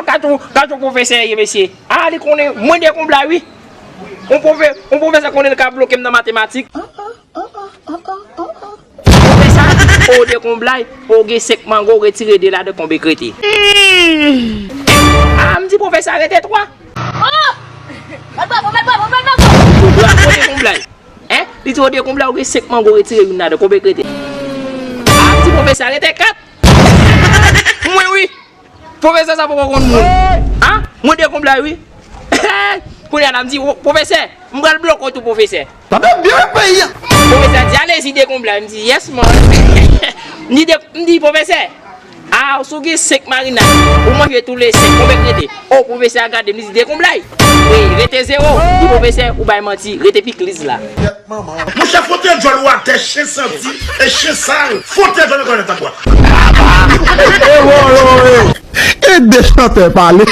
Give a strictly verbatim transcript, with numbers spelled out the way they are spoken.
Gad yon, gad yon pwofesè ye, mesye. A, li konnen mwen de konblay, wi. Yon pwofe-, yon pwofesè konnen l ka bloke m nan matematik. Pwofesè, ou de konblay, ou gen senk mango, ou retire de ladan, konbe k rete? A, m di pwofesè a rete twa. Oh! Mèt Bravo, Mèt Bravo, Mèt Bravo! Bravo de konblay. Hein? Li di ou de konblay, ou gen senk mango, ou retire youn ladan, konbe k rete? A, m di pwofesè a rete kat. Mwen wi. Pwofesè sa poko konn moun. Hein? Mwen de konblay wi. Kounye a la m di, "Pwofesè, m pral bloke w tou, pwofesè." Tande byen peyi a. Pwofesè di, "Alezi, de konblay." M di, "Yes, man." M di, de, m di, "Pwofesè, a, si w gen senk marinad, ou manje tou le senk, konbyen k rete?" O, pwofesè a gade m, li di, "De konblay." Wi, rete zewo. M di, "Pwofesè, ou bay manti, rete pikliz la." Monchè, fote djòl ou atè, chen santi e chen sal. Fote djòl ou atè, tandwa. E de chantè pale.